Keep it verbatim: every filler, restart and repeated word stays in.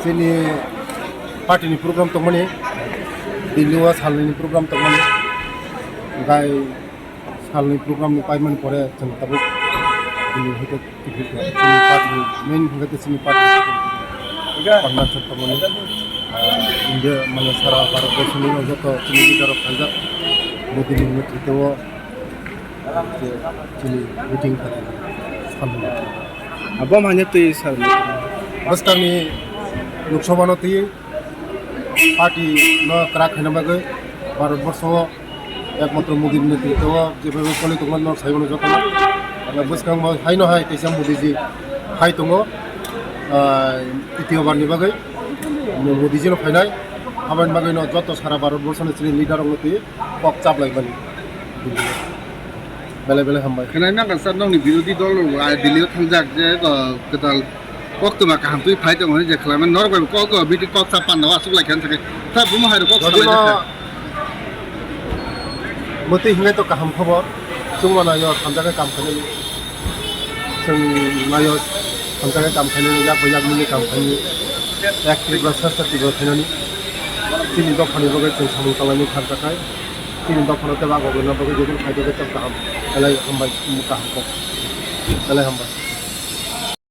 Bini party ni program tongmani, Delhi o salni program tongmani, gai salni program ni paimani pore chwng tabuk Delhi hwnkhe ticket chini party ni main hwnkhe chini party ni ticket. Pangna chwng tongmani, ah, India mane sara Bharat borso ni joto chini leader rok khaijak Modi ni netrito o je chini meeting kha salni. Abo manya twi salni. Bwskangni Lok Sabha no twi party no kwrak khaina bagwi Bharat borso o ekmatro Modi ni netrito o jephru choli tongma no sai mano joto no. Bwskango hai no hai kaisa Modi ji hai tongo, ah, titiyo bar ni bagwi Modi ji no phainai. Aboni bagwi no joto sara Bharat borso ni chini leader rok no twi kok chaplai mani. Belai belai hambai. Khwnai nang kha sir, nokni birodhi dol rok bo ai Delhi o thangjak je, uh, kwtal koktwma kaham twi phai tongo hinwi je khlai mani, norok bai bo kok, uh, meeting kok sa panna o aswk lai kha hinwi sakhe. Tha bumo hai rok kok salai jakha. Mwtwi hinai to kaham khobor. Chwngma naio thanjakhe kam khainani. Chwng naio thanjakhe kam khainani, yak bai yak mili kam khainani. Ek Tripura, Sreshta Tripura khainani. Chini dophani bagwi chwng samung tanglai mani thanjakhai. Chini dophano tei bagwi bagwi jeboni phaidogwi tei kaham. Belai hambai, kaham kok. Belai hambai.